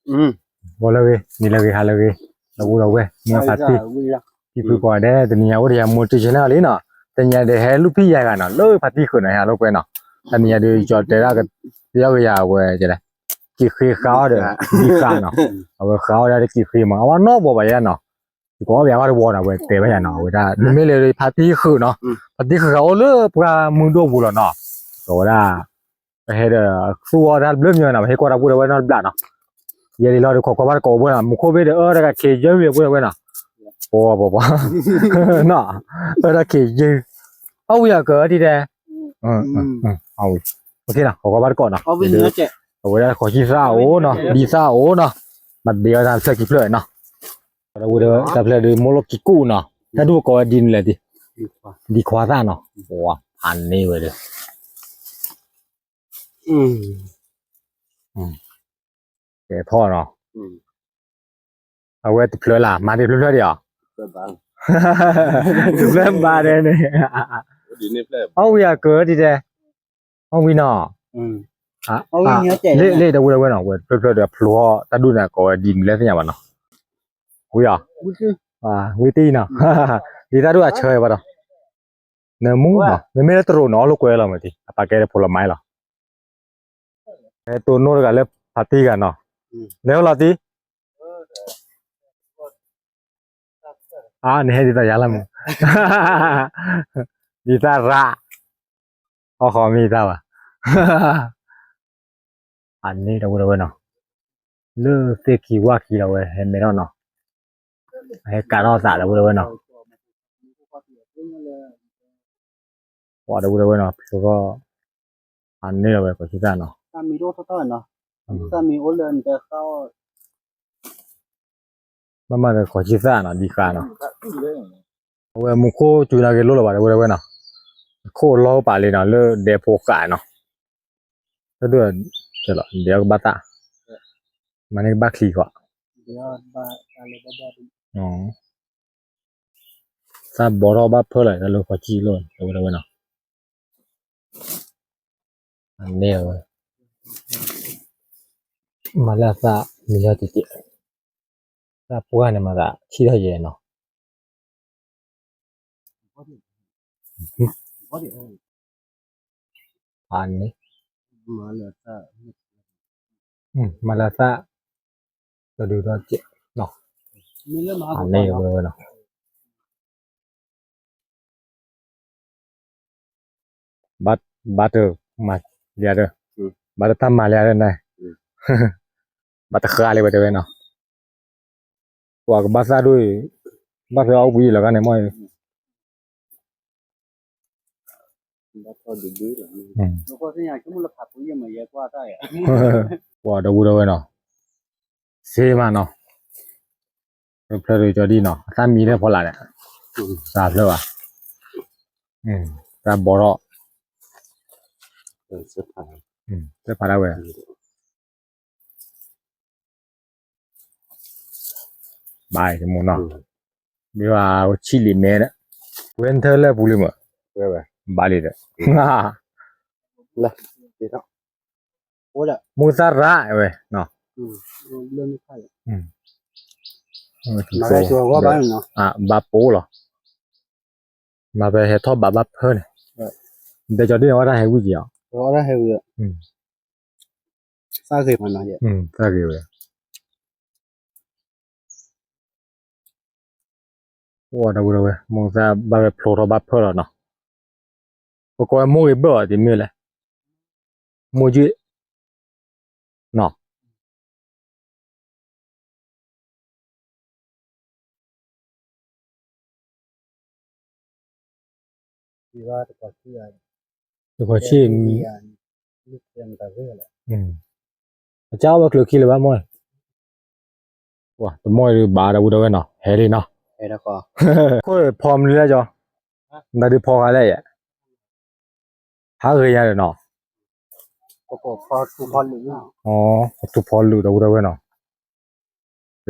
ဂီၤလၢအဂ့ၤ နံၤလၢအဂ့ၤ ဟါလၢအဂ့ၤ ဒီပုၢ်ဒီဝဲၢ် မ့ၢ်ဖါတံၢ် ဖံဖုကိးဂၤဒဲး တနံၤညါအိၣ်ဒီးယၤ မိၢ်တံၢ် channel လံနီၤ, တနံၤညါဒီးဟဲလူၢ်ဖံယၤဂၤနီၤ လၢဖါတံၢ်ဃုာ်နီၤ ဟဲလီၤကွဲနီၤ, တနံၤညါဒီး ကၠီတဲဒၣ် ကယီကယၤအဝဲ က့ၤဃ့ဃါအီၣ်ဒီး ဒံဃါနီၤ, အဝဲဃါအီၣ်ဒၣ်တက့ၤဃ့မး အဝဲနီၣ်ဘီဘၣ်ယဲနီၤ, ယကိးအီၣ်ဘၣ်ယၤဘၣ်တဝီနီၤ အဝဲတဲဘၣ်ယၤနီၤ အဝဲဒၣ် နမ့ၢ်လဲၤဒီးဖါတံၢ်ဃုာ်နီၤ, ဖါတံၢ်ဃုာ်ဃါအိၣ်လၢပှၢ်မုၢ်ဒိၣ်ပူၤလီၤနီၤ, အဝဲဒၣ် ပဟဲဒီး သူၣ်အီၣ်တၢ်တဘျုးမံၤနီၤ ပဟဲကွၢ်တၢ်ပုၢ်ဒီဝဲၢ်နီတဘျီနီၤ, ယဲဒ်လီၤဒီး ခိးကွၢ်ဘၣ်တကိးဘၣ်နီၤ မူခိၣ်ဘ့ၣ်ဒီး အၢတၢ်ကခ့ယုၢ်လံပုၢ်ဒီဝဲၢ်နီၤ, ပှၤပှၤပှၤ နီၤ, အၢတၢ်ကခ့ယုၢ်, အီၣ်ဝံၤအကၢၤဒ်တဲ, အီၣ်ဝံၤ, ခိးကွၢ်ဘၣ်တကိးနီၤ, အဝဲဒၣ်ခိးဆံၣ်သၣ်အိၣ်နီၤ ဒံသၣ်အိၣ်နီၤ, မၤဒ့အီၣ်တၢ်ဖျၢၣ်ခံဖျၢၣ်နီၤ, ဒီပုၢ်ဒီဝဲၢ် တၢ်ဖျၢၣ်ဒုးမိၢ်လိၣ်ကံကူၣ်နီၤ တၢ်ဒူၣ်ကိးဝဲဒ်န့ၣ်လဲၣ်ဒံး, ဒံခွါသၣ်နီၤ, ပှၤဖးန့ၢ်ဝဲဒီး ကဲထီၣ်နီၤ, အဝဲတဖျၢၣ်လၢ် မၤတ့ၢ်ဖျၢၣ်ဖျၢၣ်ဒံးဧါ, တဖျၢၣ်ဘၣ်ဒဲးန့ၣ်, အီၣ်ဝံၤအကၢၤဒ်တဲ, အီၣ်ဝံၤနီၤ, လ့ၣ်လ့ၣ်ဒီပုၢ်ဒီဝဲၢ်နီၤ ဝဲတဖျၢၣ်ဖျၢၣ်ဒီးဖျိထီၣ်တၢ်ဒူၣ်န့ၣ် ကိးဝဲဒ်န့ၣ်လဲၣ်သ့ၣ်ညါဘၣ်နီၤ, ဝံၤဧါ, ဝံၤတံၢ်နီၤ, ဒ်တၢ်ဒူၣ်အဆၢဘၣ်ဒီး နမူနီၤ မ့မ့ၢ်လၢတရိးန့ၣ် အီၣ်လိာ်ကွဲလီၤမးတံၢ် အပာ်ကဲဒီးဖိလီၤမါလီၤ, ဟဲတိၢ်နီၣ်တဂၤလၢဖးတံၢ်ဂၤနီၤ, လဲၤအိၣ်လီၤတံၢ်, အါ နဟဲဒ်သိးယၤလၢမး, ဒ်သိးရၣ်, အီၣ်ဃီမ့ၢ်တၢ်ဘၣ် အန့ၣ်ဒီပုၢ်ဒီဝဲၢ်နီၤ, လၢသ့ၣ်ခံဝၣ်ခံလီၤဝဲ ဟဲမဲထီၣ်နီၤ, ဟဲကးထီၣ်သးဒီပုၢ်ဒီဝဲၢ်နီၤ, ပှၤဒီပုၢ်ဒီဝဲၢ်နီၤ ဖျိထီၣ်, အန့ၣ်လီၤဝဲ ကိးဆံသၣ်နီၤ, ဘၣ်မးဒီးကိးဆံသၣ်နီၤ ဒံဃါနီၤ, အဝဲမူခိၣ်စူၤနာ်က့ၤလိၣ်လၢၤဘၣ်ဒီပုၢ်ဒီဝဲၢ်နီၤ, ခိၣ်လီၤပာ်လံနီၤ လၢဒဲဖိဃာ်နီၤ တၢ်ဒိၣ်, ဒဲကဘၣ်သၣ်, မၤန့ၢ်ကဘၣ်ချံဃီ, သၣ်ဘီထီၣ်ဘၣ်ဖၢလီၤ တၢ်လၢခီကံၣ်လိၣ် တဝဲတဝဲနီၤ, အန့ၣ်ဝဲ, မၤလၢအသၣ်မံၤထီၣ်ကဲးကဲး, သၣ်ပှၢ်န့ၣ်မၤသးဆံၣ်ထီၣ်ယဲနီၤ ဖးန့ၣ်, မၤလၢသၣ်, ကဒုးထီၣ်စဲး, န့ၣ်ဝဲဝဲနီၤ, ဘၣ်တမၤလၢ, ဘၣ်တတၢ်မၤလၢန့ၣ်, ဘၣ်တဃါလၢဝဲတဲဝဲနီၤ, ပှၤကဘၣ်သၣ်ဒိၣ်အံၤ, ဘၣ်ဖဲအီၣ်ဝံၤလီၤဂၤန့ၣ်မ့ၢ် ပှၤဒီပုၢ်ဒီဝဲၢ်နီၤ, စ့မးနီၤ, ဖျၢၣ်ဒိၣ်ကၠီဒံၣ်နီၤ, အသၣ်မံၤလၢဖီလာ်န့ၣ်, သၣ်ဖျၢၣ်ဘၣ်, တၢ်ဘီထီၣ်, သၢဖးဒၣ်ဝဲ ဘၣ်တမူနီၤ, မ့ၢ်ဘၣ်ဆံၣ်လံမဲ, ဝဲနထၢၣ်လၢပူၤလံမး, ဘၣ်လံဒီး, မူသၣ်ရၣ်ဝဲ, ဘၣ်ပိလီၤ, မ့ၢ်ဖဲဟဲထီၣ်ဘၣ်ဘၣ်ဖၢန့ၣ်, ဒဲကၠီဒ်န့ၣ် အီၣ်တၢ်ဟဲဝံၤက့ၤအီၤ, သၣ်ဂ့ၤဝဲ, အိၣ်ဒီပုၢ်ဒီဝဲၢ် မိၢ်သၣ်ဘၣ်ဝဲဖျိထီၣ်ဘၣ်ဖၢလီၤနီၤ, ပကိးဝဲမိၢ်ဂ့ၤဘၢၣ်အီၤဒ်မ့ၢ်လဲၣ်, မိၢ်ယုၢ်, နီၤ တခီဆံၣ်, အကၢ်အိၣ်ဝဲကျၢၤခံလၢၤဘၣ်မိၢ်, တမိၢ်ဒုးဘၣ်ဒီပုၢ်ဒီဝဲၢ်နီၤ ဟဲလံနီၤ, ခိၣ်ဖီမနုၤလဲၣ်ကၠီ, နဒုးဖီဃာ်လဲၣ်ယဲ, ဟးဂ့ၤညါဒီးနီၤ, ပထူဖီလုာ်ဒီပုၢ်ဒီဝဲၢ်နီ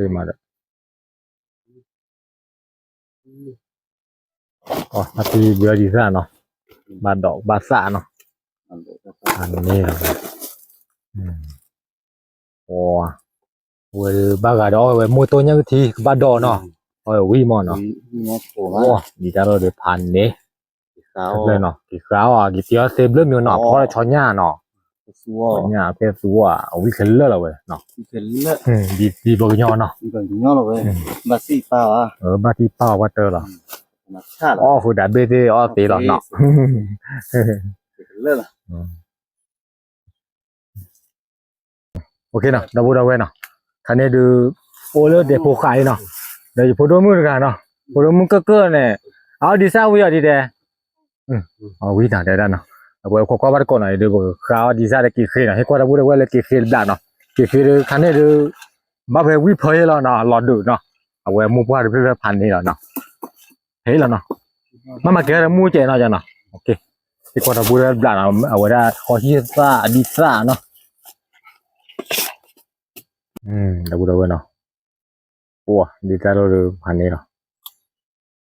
ၤ, မးဒီး အဖံဘှီဒံးသၣ်နီၤ, ဘၣ်ဒိးဘၣ်သၣ်နီၤ, အန့ၣ်လီၤ, ပှၤ, ဝဲဘၣ်ဂၤဒီးအီၣ်ဝဲမိၢ်တိၢ်ညၣ်အုၣ်ထံ ကဘၣ်ဒီးနီၤ, အီၣ်ဝဲဝံၣ်မးနီၤ, ဒ်တၢ်လီၢ်ဒီးဖးန့ၣ်, က့ၤဃါအီၣ် က့ၤဃါအီၣ်က့ၤတံၢ်အီၣ်သ့ဘျၢမ့ၢ်နီၤ, ဖီတဆီညၣ်နီၤ, ဖဲသူအီၣ် အဝံၣ်ခဲလၢာ်လီၤဝဲ, ဒ်ပှၤကညီနီၤ, ဘၣ်တံၢ်ပာ်ဝဲတၢၢ်လီၤ, အီၣ်ဃုာ်ဒီးဘ့ၣ်သ့ၣ်အီၣ်သ့လီၤနီၤ. နီၤ, ခါန့ၣ်ဒုး အိၣ်လၢဒဲးဖိဃာ်အံၤနီၤ, ဒီးယဖိဒိၣ်မုၣ်တဂၤနီၤ, ဖိဒိၣ်မုၣ်ကၢၢ်ကၢၢ်န့ၣ်, အအီၣ်ဒံးစၢ်ဝံၤအီၤဒ်တဲ, အဝံၣ်နီၤတဲဒၣ်နီၤ, အဝဲခိးကွၢ်ဘၣ်တကိးနီၤ, ဒုးပကဃါအီၣ်ဒံးစၢ်ဒီးက့ၤဃ့နီၤ, ဟ့ၣ်ကွၢ်တၢ်ဘူၣ်ဒီးဝဲလၢက့ၤဃ့တဘျီနီၤ, က့ၤဃ့ဒုးခါန့ၣ်ဒုး, ဘၣ်ဖဲဝံၣ်ဖၢယဲလီၤနီၤ, လီၤဒုးနီၤ, အဝဲမိၢ်ပှၢ်တဖျၢၣ်ဖဲဖးန့ၣ်လီၤနီၤ, ဟဲလီၤနီၤ, မ့မ့ၢ်ကဲဒီးမူကဲနီၤနီၤ, ဟ့ၣ်ကွၢ်တၢ်ဘူၣ်တဘျီနီၤ, အဝဲဒၣ်ဃီဟံၣ်သၣ်အဒံးသၣ်နီၤ, ဒီပုၢ်ဒီဝဲၢ်နီၤ, ပှၤဒ်တၢ်လီၢ်ဒီးဖးန့ၣ်လီၤ,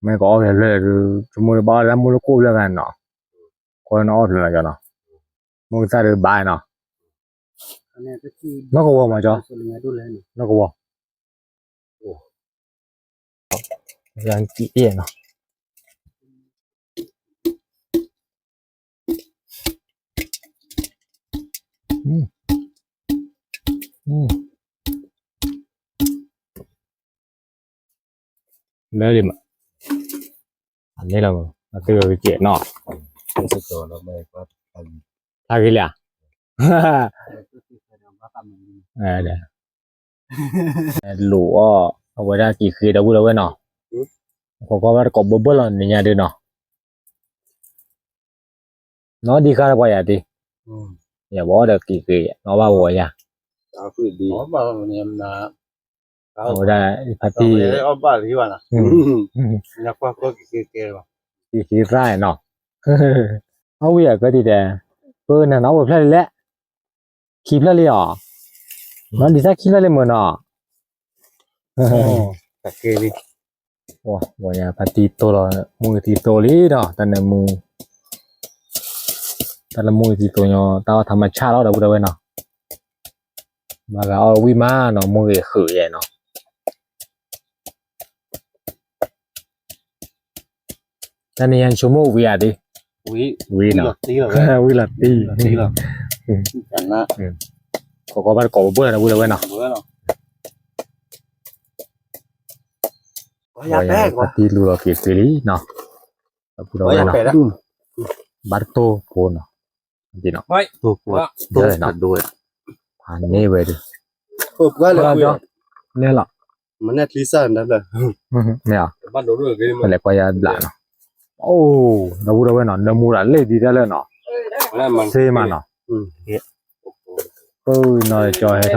မ့ၢ်ကအီၣ်ဖျဲၣ်ဖျၢၣ်ဒီး ဆိကမိၣ်လၢဘၣ်အီၣ်လၢမိၢ်လၢကိၣ်ဖျၢၣ်ဂၤနီၤ, ကွၢ်နအီၣ်ဖျဲၣ်လီၤနီၤ, မိၢ်ကသၣ်ဒီးဘၣ်နီၤ, နီၢ်ကဝီၤမးကၠီ, နီၢ်ကဝီၤ, ယကံအ့ၣ်နီၤ လၢလံမး, အန့ၣ်လီၤ, အသုကကဲးနီၤ, ဖျါဂ့ၤလံဧါ, လိာ်အီၣ် အဝဲဒၣ်က့ၤဃ့ဒီပုၢ်ဒီဝဲၢ်နီၤ, ခိးကွၢ်ဘၣ်တကိးဘၢဘၢလီၤနံၤညါဒုးနီၤ, နီၢ်ဒံးဃါတပှၤယၤတ့, ယဘၣ်အီၣ်ဒီးက့ၤဃ့ နီၢ်ဘၣ်ဝီၤယၤ, အဝဲဒၣ်ဖါတံၢ်, က့ၤဃ့သၣ်နီၤ, အီၣ်ဝံၣ်အကၢတံၢ်တဲ, ပနနီၢ်ဝဲဖျၢၣ်လံလဲၣ်, ခံဖျၢၣ်လံဧါ, နီၢ်ဒံးသၣ်ခံဖျၢၣ်လံမုၢ်နီၤ, ဝဲဖါတံၢ်တိၢ်လီၤ, မိၢ်ဂ့ၤသံသိလံနီၤ, တၢ်နၢမူ, တၢ်လၢမိၢ်ဂ့ၤသံသိညီ တၢ်အီၣ်ထးမဆၣ်လီၤ ဒီပုၢ်ဒီဝဲၢ်နီၤ, ဘၣ်ဂၤအီၣ်ဝံၣ်မးနီၤ, မိၢ်ဂ့ၤဃုာ်ယဲနီၤ တၢ်နံၤညါနဆိကမိၣ်ဝံၤဧါဒ်, ဝံၤလီၤ, ဝံၤလီၤတံၢ်, ခိးကွၢ်ဘၣ်တကိးဘၢဘၢလီၤ ဒီပုၢ်ဒီဝဲၢ်နီၤ, ဖါတံၢ်လူလီၤက့ၤက့ၤလံနီၤ, ဒီပုၢ်ဒီဝဲၢ်နီၤ, ဘၣ်တတိၢ်ဖိနီၤ, တိၢ်ဖိ, ဖးန့ၢ်ဝဲဒၣ်, လဲၤလီၤ, မ့ၢ်ဧါ, လဲၤကွၢ်ယၤဘျးနီၤ, အိၣ်, ဒီပုၢ်ဒီဝဲၢ်နီၤ နၢမူတၢ်လ့ၣ်ဒ်တၢ်လၢနီၤ, စ့မးနီၤ, ပနီၤကၠီဟဲထီၣ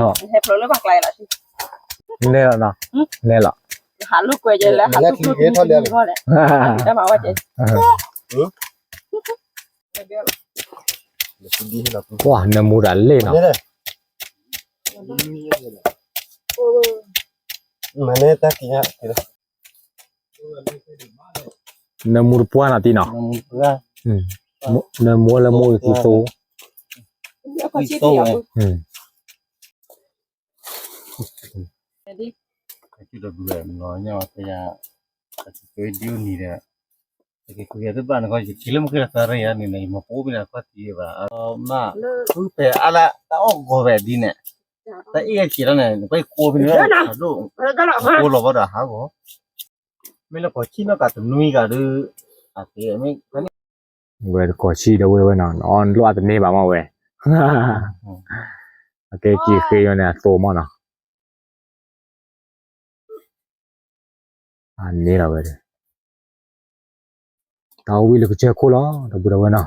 ်, လဲၤလီၤနီၤ, လဲၤလီၤ, ပှၤနၢမူတၢ်လ့ၣ်နီၤ, နၢမူတပှၢ်နီၤတံၢ်နီၤ, နၢမူလၢမိၢ်ဂ့ၤသံသိ, တက့ၤကွံာ်ယၤတဘၣ်န့ၣ် ယက့ၤလၢမုၢ်က့ၤလၢသးရ့ယၤန့ၣ် ယမၤပိာ်ဖဲန့ၣ် ကွၢ်တံၢ်ဘၣ်, မ့ၢ်ဖဲအါလၢတၢ်အီၣ်ဂီၤဝဲဒ်န့ၣ်, တၢ်အ့ၣ်က့ၤလီၤန့ၣ် နကွၢ်ယကိးဖဲန့ၣ် အဒိၣ်, ကိးလီၤဘၣ်ဒီးဟးဂီၤ, မ့ၢ်လၢကီၢ်ဆံၣ်နီၢ်ကးတနွံဂၤဒီး, အက့ၢ်, ဝဲတကီၢ်ဆံၣ်ဒီးဝဲဝဲနီၤ နအီၣ်လိၣ်အတန့ၢ်ဘၣ်မ့ၢ်ဝဲ, အကဲက့ၤဃ့ယၤန့ၣ် အသိးမ့ၢ်နီၤ အန့ၣ်လီၤဝဲ, တၢ်အီၣ်ဝံၣ်လၢကစၢၢ်ခိၣ်လီၤ ဒီပုၢ်ဒီဝဲၢ်နီၤ,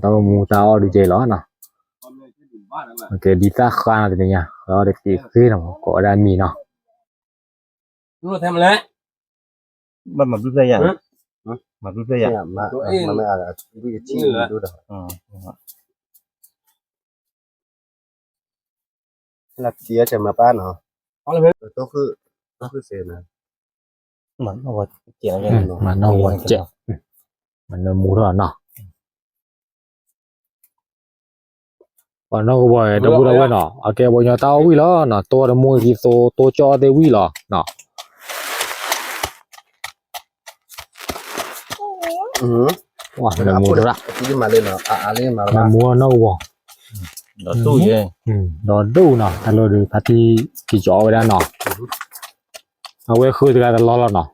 တၢ်အိၣ်မူတၢ်အီၣ်ဒုးကဲလီၤနီၤ, ကဲဒ်တၢ်ဃါနီၤတနံၤညါ ဃါအီၣ်ဒီးက့ၤဃ့နီၤ ကိးဝဲဒၣ်မံၤနီၤ, ဘၣ်မၤဘျုးဖျဲၣ်ယၤ, မၤဘျုးဖျဲၣ်ယၤ, လၢတံၢ်အီၣ်တမၤပၢ်နီၤ, တိၢ်ဃုာ်, တိၢ်ဃုာ်စ့နီၤ, မၤနီၢ်ဝဲကဲး, မၤနၢမူထီၣ်နီၤ ပှၤနီၢ်ကဝီၤတဝံၤလီၤဝဲနီၤ, အကဲပှၤကညီတၢ်အီၣ်ဝံၣ်လီၤနီၤ, တိၢ်တမိၢ်ကံသိတိၢ်ကၠီၣ်သ့ၣ်ဝံၣ်လီၤနီၤ. နမူထီၣ်ဒၣ်, နမူနီၢ်ကဝီၤ, ဒီးဒိၣ်နီၤ, တၢ်လီၢ်ဒီးဖါတံၢ်က့ၤကီဝဲဒၣ်နီၤ, အဝဲဃုတဂၤတလီၢ်လီၤနီၤ.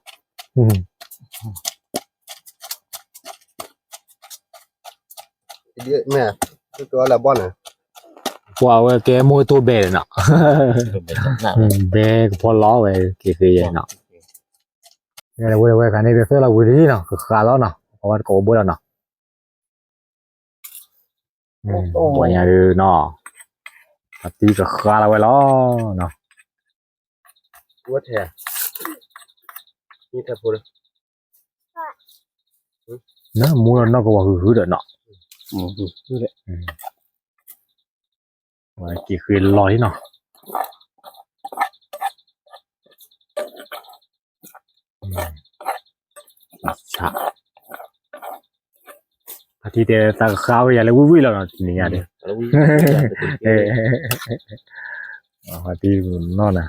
ပှၤအဝဲကဲမိၢ်တိၢ်ဘဲနီၤ, ဘဲကဖီလီၤဝဲက့ၤဃ့ယဲနီၤ. ဝဲဝဲခါန့ၣ် ကသၢလီၤဝံၤလံနီၤ, ကဃးလီၤနီၤ, ပှၤဝဲတကိးဘိလီၤနီၤ. ပှၤညါဒုးနီၤ, ဖါတံၢ်ကဃးလီၤဝဲလီၤနီၤ. နမူလီၤနီၢ်ကဝီၤဟုဟုဒီးနီၤ, က့ၤဃ့လီၤလံနီၤ. ဖါတံၢ်တဲသးကဃါဝဲယၤလၢဝံၣ်ဝံၣ်လီၤနီၤ, တနံၤညါဒၣ်, ဖါတံၢ်နီၢ်နၤ,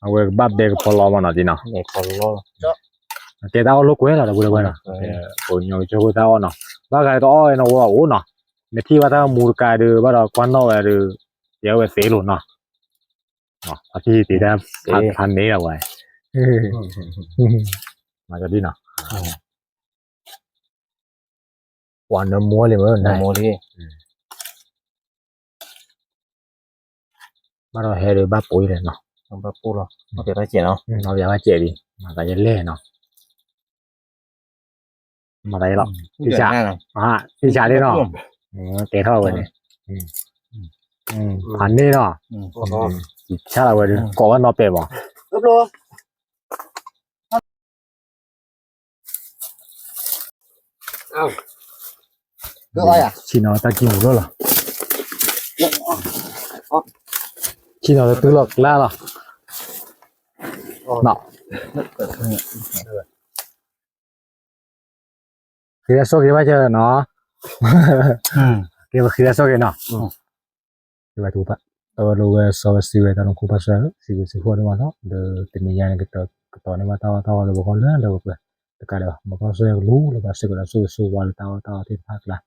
အဝဲကဘၣ်ဘဲကဖီလီၤမးနီၤ, တံၢ်နီၤ, တဲတၢ်အီၣ်လိာ်ကွဲလီၤ ဒီပုၢ်ဒီဝဲၢ်နီၤ, ပှၤကညီကစၢၢ်ခိၣ်တၢ်အီၣ်နီၤ, ဘၣ်ဃးတအီၣ်ဝဲနီၤ ဝဲအိၣ်နီၤ, နထံၣ်ဘၣ်တၢ်မူတကါဒုး ဘၣ်ဒီးကွၢ်နီၣ်ဝဲဒုး, ယဲဝဲသ့လိာ်နီၤ. ဖါတံၢ်တ့တၢ်ဖးန့ၢ်လီၤဝဲ, မၤကဒ်နီၤ, ပှၤနၢမူလံမ့ၢ်နၢမူလံ, ဘၣ်ဒီးဟဲဒုးဘၣ်ပိာ်လဲၣ်နီၤ, ဘၣ်ပိာ်လီၤ, နီၢ်ပျးဘၣ်စဲးလံ, မၤသးယလဲၣ်နီၤ, မၤသးယလီၤ, သံဆး, သံဆးလံနီၤ, ကဲထီၣ်ဝဲန့ၣ်, ဖးန့ၢ်နီၤ, သံဆးလီၤဝဲဒုး ကိးဘၣ်နီၢ်ပဲာ်မး ဆ့ၣ်နီၤတၢ်ကံၢ်မူၤလီၤလီၤ, ဆ့ၣ်နီၤလၢတုၤလီၤကျါလီၤ, ဃ့တၢ်ဆိၣ်ဂ့ၤဘၣ်ကနီၤ, ကဲပဃ့တၢ်ဆိၣ်ဂ့ၤနီၤ, ကဲဘၣ်ထူဘၣ်, တၢ်ဝဲလိာ်ဝဲစီဝဲစံးဝဲတၢ်လီၤခိၣ်ဘၣ်ဆၣ် စံးဘျုးစံးဖှိၣ်ဒိၣ်မးလီၤ, ဒီးတနံၤညါန့ၣ် ကတီၤန့ၢ်ဘၣ်တၢ်အီၣ်တၢ်အီလၢပဂီၢ်လၢလၢပှဲၤပှဲၤ, တကးဒံးဘၣ် မ်ကစၢ်ယွၤကလူလီၤဘၣ်စ့ၢ်ကီးဒီးဆိၣ်ဂ့ၤဆိၣ်ဝါလၢတၢ်အီၣ်တၢ်အီသ့ၣ်တဖၣ်အကျါ,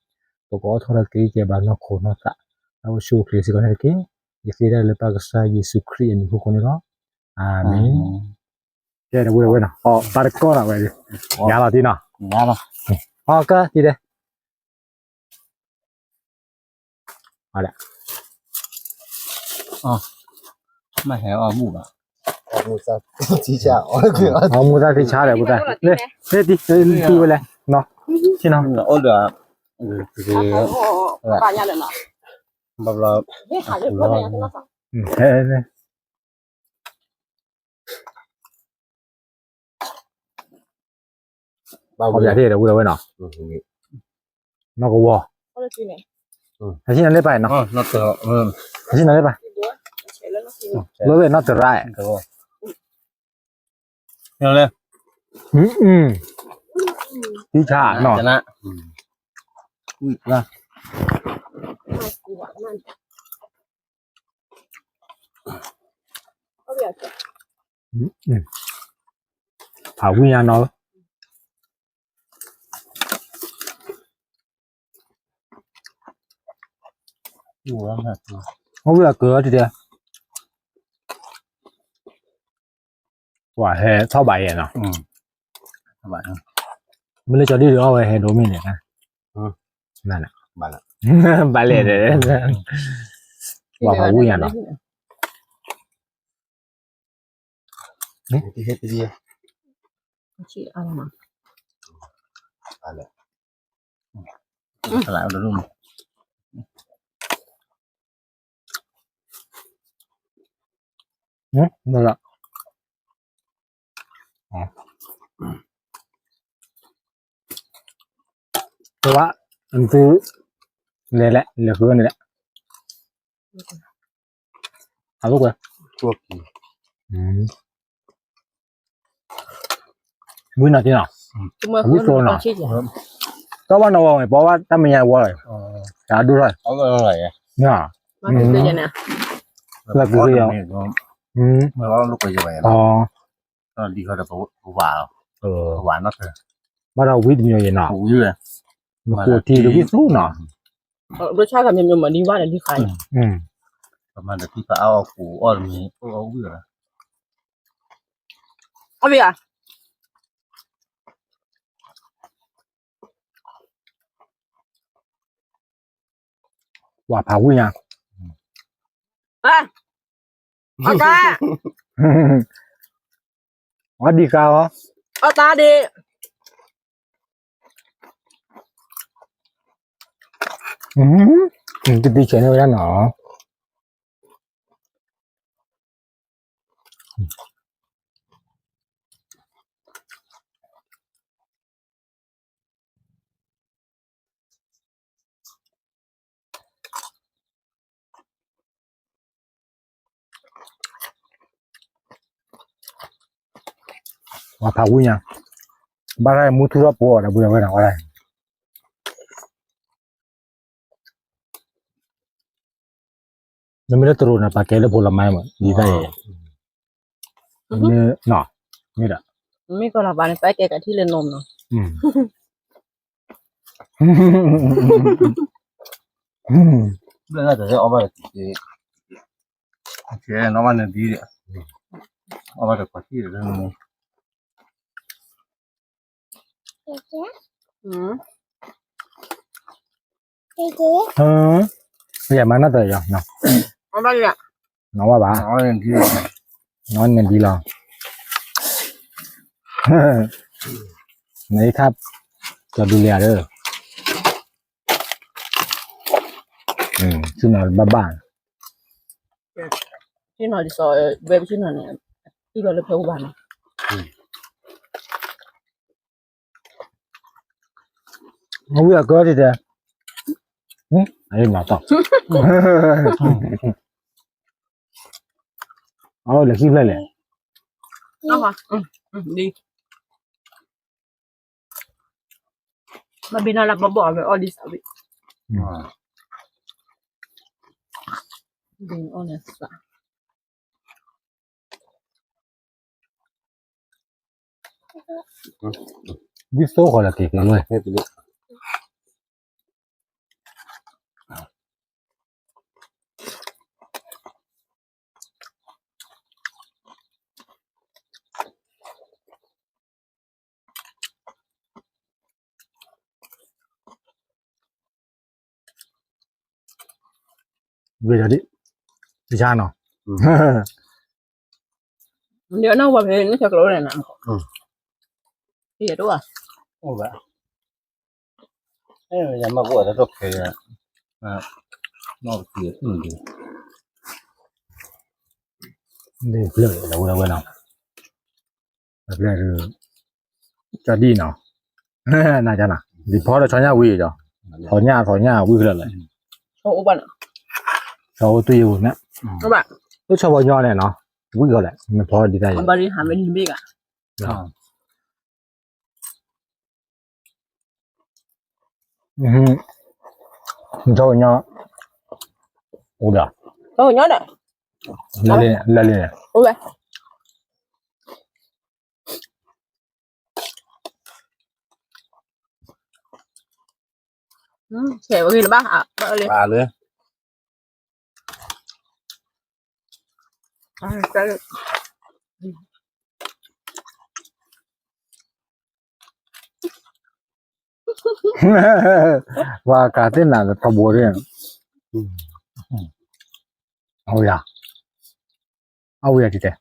ပကအီၣ်ထီၣ်တၢ်က့ၤကဲဘၣ်နီၢ်ခိနီၢ်သး, တၢ်အိၣ်ဆူၣ်အိၣ်ချ့စ့ၢ်ကီးန့ၣ်တက့ၢ်, ယဃ့ဒၣ်လၢပၢ်ကစၢ်ယ့ၣ်ၡူးခရံာ်အမံၤအဃိန့ၣ်လီၤ, အၤမ့ၣ်. ကဲဒီပုၢ်ဒီဝဲၢ်နီၤ, အီၣ်ဘၣ်တကီၢ်နီၤဝဲ, ညါလီၤတံၢ်နီၤ, အီၣ်ကၢတံၢ်ဒဲး အီၣ်မူသၣ်သံဆါဒီး, လၢတံၢ်ဝဲလဲၣ်နီၤ, ဆ့ၣ်နီၤ, ဘၣ်ဘျီ အီၣ်ဘၣ်သ့ၣ်ဒီပုၢ်ဒီဝဲၢ်နီၤ, နီၢ်ကဝီၤ, ဟဲဆ့ၣ်နီၤလၢပၢ်နီၤ, ဟဲဆ့ၣ်နီၤလၢပၢ်, လၢဝဲနီၢ်တရၣ်, သံဆါနီၤ, ဖးဝံၣ်ညါနီၤ, အီၣ်ဝံၣ်အကၢၤတံၢ်ဒဲး, ပှၤဟဲထီၣ်ဘးယဲၢ်နီၤ, မ့ၢ်လၢကၠီဒံၣ်ဒုးအီၣ်ဝဲဟဲဒိၣ်မ့ၢ်န့ၣ်, ဘၣ်လဲၣ်, ပှၤဖးဝံၣ်ညါနီၤ. Tua, ntu, nè lẹ, lẹ khư nè lẹ. Alo kìa. Wi nọ ti nọ. Wi tô nọ. တီဘၣ်နီၣ်ဝဲ ပီဘၣ်တၢ်မဲာ်ညါဝဲလီၤ, တၢ်ဒိၣ်ထီၣ်, လၢကယဲ, ဘၣ်ဒီးဝံတမံၤယဲနီၤ, မကိးထံတဝံသူနီၤ, ပမၤတထံၣ်ဖးအါအီၣ်ကူအီၣ်တမံၤ, အီၣ်ဝံၣ်လီၤ, အီၣ်ဘၣ်ဧါ ဝၤဖးဝံၣ်ညါ, အတၢ်, အီၣ်ဒံးကါအီၤ, အတၢ်ဒံး, တသံဆဲးန့ၢ်ဝဲဒၣ်နီၤ. ဝၤဖးဝံၣ်ညါ, ဘၣ်တၢ်မူထူထီၣ်ပှဲၤဒီးဘုဝဲဒၣ်ဝဲဒၣ်, နမ့ၢ်လၢတရူးန့ၣ် ပာ်ကဲလၢဖိလီၤမါမး ဒ်သိးအံၤ, မ့ၢ်ဒီး, မ့ၢ်ကီးလီၤပာ်န့ၣ် ပာ်ကဲကထံၣ်လၢနမနီၤ, ဘၣ်တၢ်အီၣ်ဘၣ်တၢ်, နီၢ်ဘၣ်န့ၣ်ဒ်, အီၣ်ဘၣ်တၢ်ကီထံၣ်လၢနမနီၤ, ယမၤနီၢ်တၢ်ယီၤ, နီၢ်ဘၣ်ဘၣ်, နီၢ်န့ၣ်ဒ်လီၤ, နအံၤခါ, ကၠီဒူလံဧါဒီး, ဆ့ၣ်နီၤဘၣ်ဘၣ်, ဆ့ၣ်နီၤဒ်သိး, ဝဲပဆ့ၣ်နီၤန့ၣ်, တုၤလီၤလၢဖဲအိၣ်ဘၣ်နီၤ. အဝံၣ်အကၢတတဲ, အနီၢ်တီၢ်, အဝဲလဲၤခံဖျၢၣ်လဲၣ်, မ့ၢ်ဘၣ်နၤလၢပဘီၣ်အဝဲအီၣ်ဒ်စးဝံၣ်, ဘ�ၣ်အီၣ်န့ၣ်စး ဒ်သိးဃီလၢက့ၤက့ၤလၢ, ဝဲဒၣ်ဒ်, ယါနီၤ, ဒီးနီၢ်ဝဲဖဲန့ၣ်ဆဲးကျိးန့ၣ်, ယဲတအိၣ်ဘၣ်, အိၣ်ဘၣ်, ယမ့ၢ်ကအိၣ်တၢ်တခဲ, နီၢ်ပတံၤ, န့ၣ်ဖျၢၣ်လၢဝဲဝဲနီၤ, ဖျၢၣ် ကၠီဒံၣ်နီၤ, နကနၤ, ဒ်ဖီဒီးဆီညၣ်ဝံၤကၠီ, ဆီညၣ်ဆီညၣ်ဝံၤဖျၢၣ်လဲၣ်, ဆီအိၣ်ဘၣ်နီၤ, ဆီအိၣ်တူၢ်ယိာ်န့ၣ်, လၢဆီပှၤညီန့ၣ်နီၤ, ဝံၤကီးလဲၣ် နဖီဒ်တၢ်ယဲ, ဘၣ်ဒ်ဟးဝဲဒ်တဘ့ၣ်ဂၤ နထီၣ်ပညီ, အိၣ်ဒီး, လၢလံန့ၣ်, အိၣ်ဝဲ, ဆဲးဝဲဂ့ၤလၢၤဘၣ်, ဘၣ်လၢ ပှၤကးသ့ၣ်နၤလၢထီဘိန့ၣ်, အဝဲယၤ, အဝဲယၤတတဲ,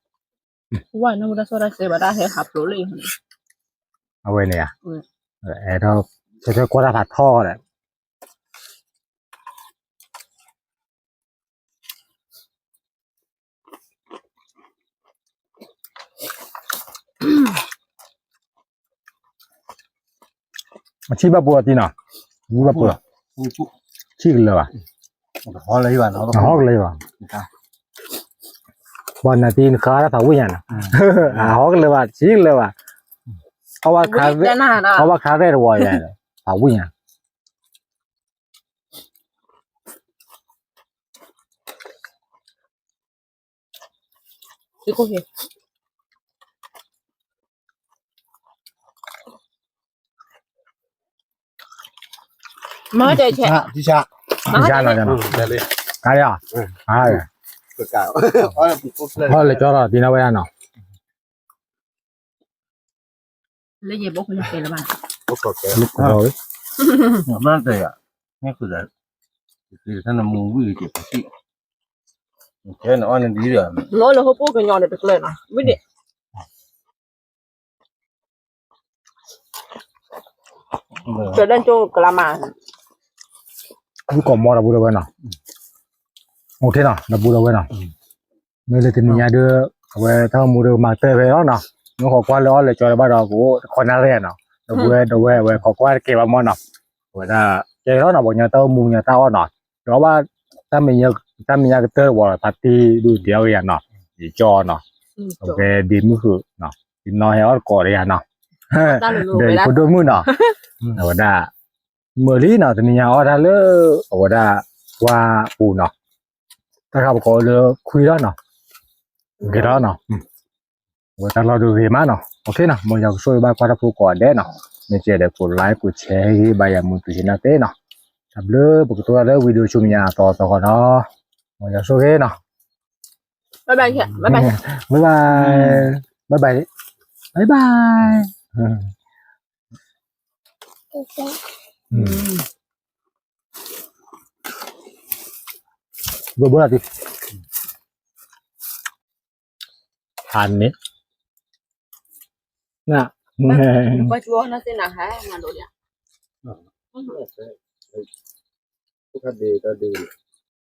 ဝဲနဝဲဒၣ်စီတၢ်စဲဘၣ်တၢ်ဟဲဟးဖျိးလၢ, အဝဲန့ၣ်ယၤ, အဲၣ်ဒိး, ဆဲးဆဲးကွၢ်တၢ်ဖးထီဒီး အဆံၣ်ဘၣ်ပှဲၤအီၤတံၢ်နီၤ, ဝံၣ်ဘၣ်ပှဲၤ, ဆံၣ်ကလၢၤဘၣ်, ဟီကလၢၤဘၣ်, ပှၤနၤတံၢ်နဃါတၢ်ဖးဝံၣ်ညါနီၤ, အဟီကလၢၤဘၣ် ဆံၣ်ကလၢၤဘၣ်, အဝဲခါရဲၣ်တဝီယါ, ဖးဝံၣ်ညါ မၤတဲဆဲး, တံဆါ, တံဆါနီၤ, တံဆါနီၤ, တံဆါ, ဟဲလၢကၠီလီၤ တံနီၤဝဲဒၣ်နီၤ, လၢယဲဘိခိၣ်ကဲလၢၤဘၣ်, ဘၣ်တဲယၤ, နမူဝံၣ်ကဲ, ခဲနအီၣ်နဒ်ဒီး, လီၤလၢဟိၣ်ဖိကညီဒီးတကျၢၤနီၤ, ဝံၣ်ဒံး ကလမး, ဝံၣ်ကီၢ်မီဒီပုၢ်ဒီဝဲၢ်နီၤ, အိၣ်ထဲနီၤ ဒီပုၢ်ဒီဝဲၢ်နီၤ, မ့ၢ်လၢတနံၤညါဒီး အဝဲတၢ်အိၣ်မူဒီးမၤကတၢၢ်ဖဲလီၤနီၤ, မ့ၢ်ဃီကွၢ်လၢအီၣ်လၢကၠီလၢၤဘၣ်ဒီး ကအိၣ်တခီနၣ်ရံၣ်နီၤ, ဒီပုၢ်ဝဲၢ်ဒီဝဲၢ် အဝဲဃီကွၢ်တကဲဘၣ်မီၢ်နီၤ, အဝဲဒၣ် ကဲလီၤနီၤ ပှၤကညီတၢ်အိၣ်မူ ပှၤကညီတၢ်အီၣ်နီၤ, ဒီးဘၣ် တၢ်မဲာ်ညါကတၢၢ်ဝဲ ဖါတံၢ်ဒုးဒံးအီၣ်ဂ့ၤယၤနီၤ, ယကၠီနီၤ, အဝဲဒ့မုၣ်ဃုာ်နီၤ, ယနီၢ်ဟဲအီၣ်တကိးဒီးယၤနီၤ, ဒီးယဖိဒိၣ်မုၣ်နီၤ, အဝဲဒၣ် မုာ်လံနီၤ တနံၤညါအီၣ်တၢ်လၢ အဝဲဒၣ် ပှၢ်ပူၤနီၤ, တၢ်ခါပကိးလၢခွံလီၤနီၤ, ဂ့ၤလီၤနီၤ, အဝဲတၢ်လီၢ်ဒုးဂ့ၤမးနီၤ, အိၣ်ခ့နီၤ မ်ယွၤကဆိၣ်ဂ့ၤဘၣ်ပှၤတၢ်ဖိကိးဂၤဒဲးနီၤ, မ့ၢ်ကဲဒီး ကိး like ကိး share ဂ့ၤဘၣ်ယၤမူတူၢ်ဆ့ၣ်နီၤသ့နီၤ, တၢ်ဘျုးပကတိၤတၢ်လၢ video ဆူမဲာ်ညါအသီသီဃီနီၤ, မ်ယွၤဆိၣ်ဂ့ၤနီၤ, bye bye, bye bye, bye bye, bye bye, bye bye. ဘိဘိလီၤတံၢ်, ဖးန့ၣ်, န, ကွၢ်ကၠူအီၣ်နသ့ၣ်နၤဟဲနၤဒိၣ်ဒၣ်, တၢ်ဒ့တၢ်ဒ့